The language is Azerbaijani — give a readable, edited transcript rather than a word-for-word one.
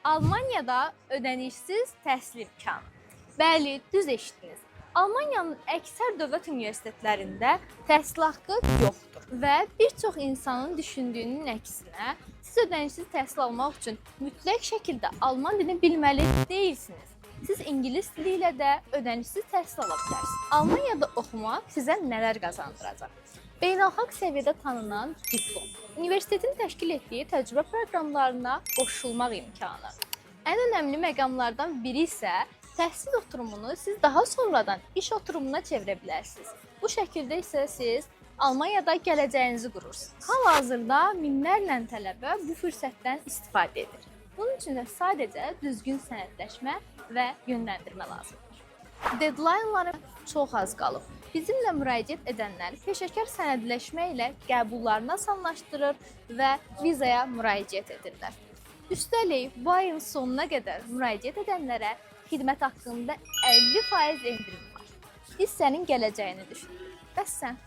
Almaniyada ödənişsiz təhsil imkanı. Bəli, düz eşitdiniz. Almaniyanın əksər dövlət universitetlərində təhsil haqqı yoxdur və bir çox insanın düşündüyünün əksinə, siz ödənişsiz təhsil almaq üçün mütləq şəkildə alman dilini bilməli deyilsiniz. Siz ingilis dili ilə də ödənişsiz təhsil ala bilərsiniz. Almaniyada oxumaq sizə nələr qazandıracaq? Beynəlxalq səviyyədə tanınan diplom, universitetin təşkil etdiyi təcrübə proqramlarına qoşulmaq imkanı. Ən önəmli məqamlardan biri isə təhsil oturumunu siz daha sonradan iş oturumuna çevirə bilərsiniz. Bu şəkildə isə siz Almaniyada gələcəyinizi qurursunuz. Hal-hazırda minlərlə tələbə bu fürsətdən istifadə edir. Bunun üçün də sadəcə düzgün sənədləşmə və yönləndirmə lazımdır. Deadline-lara çox az qalıb. Bizimlə müraciət edənlər peşəkar sənədləşmə ilə qəbullarını asanlaşdırır və vizaya müraciət edirlər. Üstəlik, bu ayın sonuna qədər müraciət edənlərə xidmət haqqında 50% endirim var. Biz sənin gələcəyini düşünürük. Bəs sən?